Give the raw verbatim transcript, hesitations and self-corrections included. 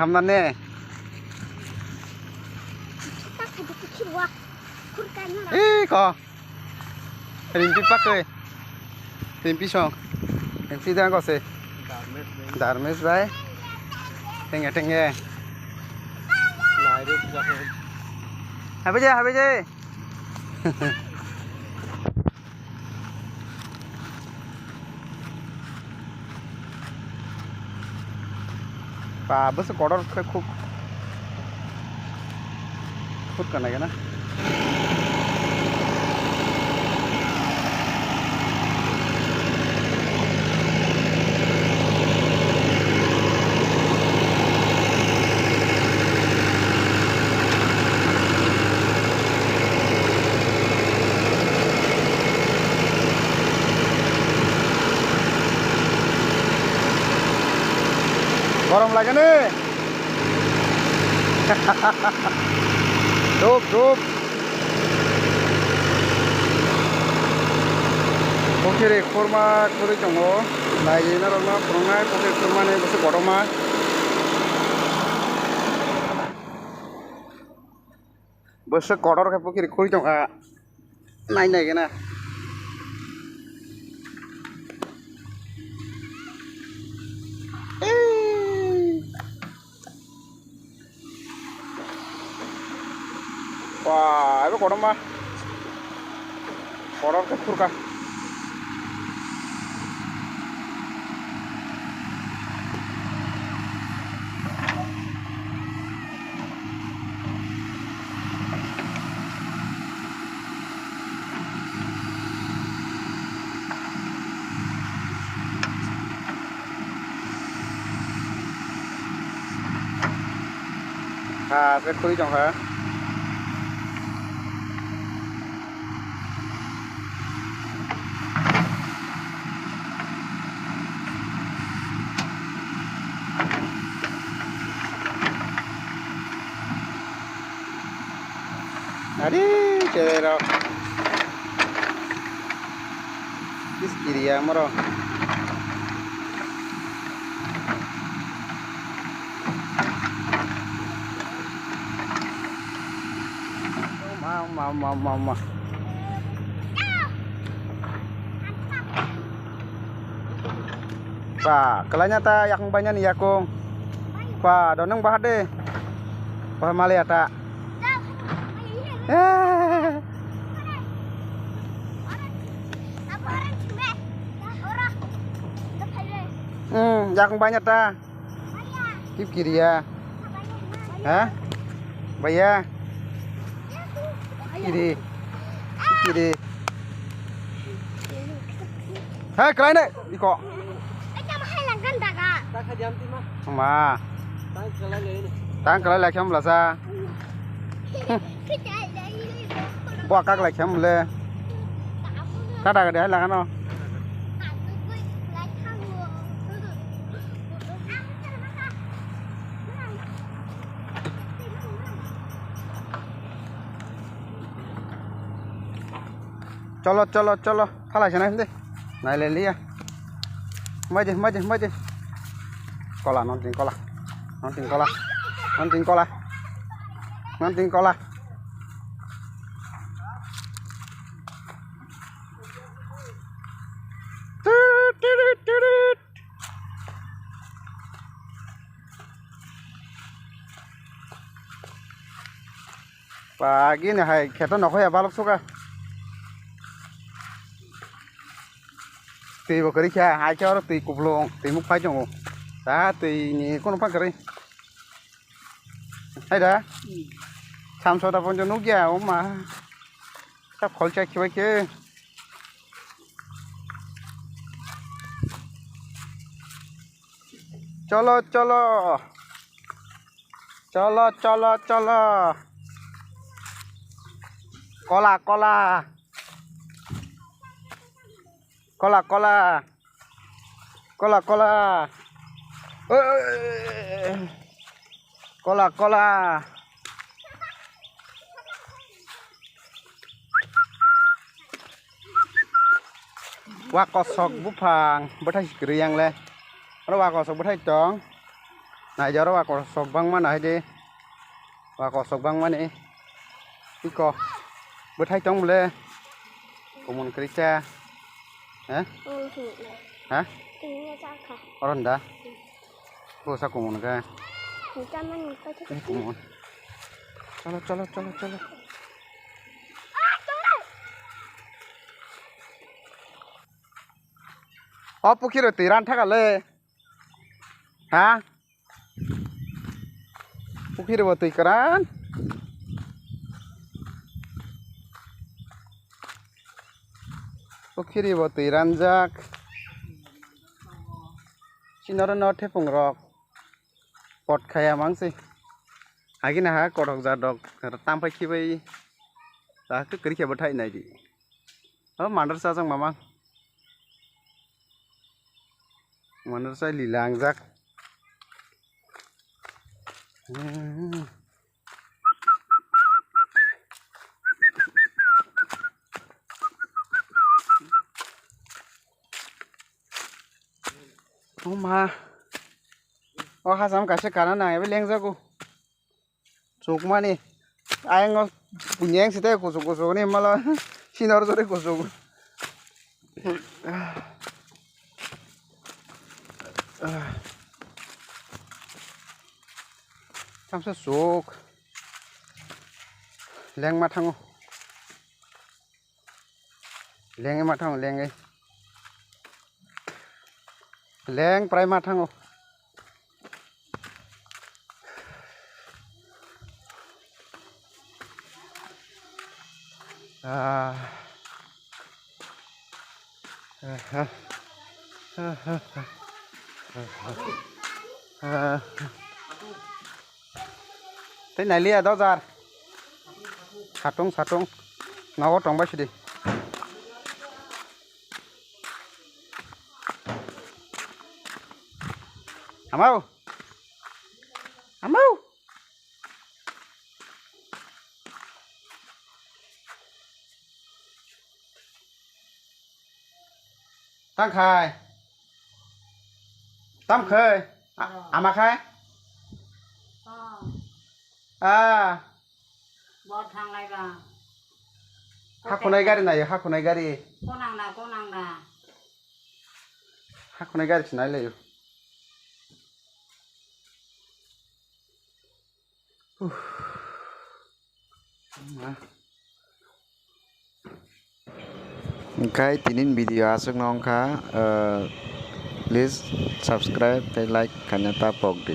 Hamnane. Ih, ko. Rimpi pakoi. Rimpi song. Rimpi dang ko se. Darmesh bai. Tenge, tenge. Habi je, habi je. Ba, bwswk kotor khe khuk, khuk kana gana. Gorom lageni. Dhup, dhup. Pukhiri khurma khuri tongo. Nai norokno phunuknai pukhiri khurmani bwswk kotorma. Bwswk kotor khe pukhiri khuri tongkha. Nai nai gana. Wah, abo kotorma. Kotor khe khurkha. Ha, se khuri tongkha. Ari, cherai rok. Kis kiriya moro. Ma, ma, ma, ma, ma. Ba, kalanya ta yakung banya ni yakung. Ba, do nang bahade. Ba, male ata. Eh. Hmm, yakung banya ta. Kip kiriya. Ha? Baya. Kiri. Kiri. Hai, kalai ne. Iko. Ma. Tang kalai lai kham lasa. Bo kak lai kham le. Kada kada hai lagano. Cholo, cholo, cholo. Thalai sana hindi. Nai le liya. Maje, maje, maje. Kola, non ting kola. Non ting kola. Non ting kola. Non ting kola. Tut, tut, tut, tut. Ba, gini hai kheto nokho ya balok suka. Twi bo kwrwi kha, hai khe oro twi kuplung, twi muk phai tongo. Ta twi ni kono pha kwrwi. Hai da? Samsota ponjo nukya, o ma. Kha pholcha khibai khe. Cholo, cholo. Cholo, cholo, cholo. Kola, kola. Kola, kola. Kola, kola. Oi, oi, oi, oi. Kola, kola. Wa kosok buphang, bwthai si kwrwi yang le. Oro wa kosok bwthai tong. Naidi oro wa kosok bangma naidi. Wa kosok bangmani. Iko. Bwthai tong bole. Kumun kwrwi cha. He? Kumun kwrwi. Ha? Kumun kwrwi cha kha. Oron da? Ko sa kumun kha. Kumun cha mani ko cha. Kumun. Chalo, chalo, chalo, chalo. O pukhiro twi ran thaka le. Ha? Pukhiri bo twi kwran. Pukhiri bo twi ranjak. Sinoro no thepung rok. Pot khaya mangsi. Agini ha kothok jadok tamphai khibai. Ta kwrwi khe bo thai nai di. O mandar sajak mamang. Mandar sai lila angjak. O ma. O hacham kaisa kana nang ebe lengjago. Chukmani. Ayang o punyeng site kusuk kusuk ni mala. Sinor jore kusuk. Chamsa chuk. Lengma thango. Lengma thango, lengwi. Leng prai ma thango. Ah. Aha. Aha. Aha. Ah. Tei nai liya dojar. Satung, satung. Nogo tong bai sidi. Amau. Amau. Tang khai. Tam khai. A-, ama khai. Ah. Bo thanglai ba. Hakhunai gari nayo, hakhunai gari. Konang na, konang na. Hakhunai gari sinai layo. Hwnkhe tinin video aswkno wngkha, uh, please subscribe tei like khaina ta pok di.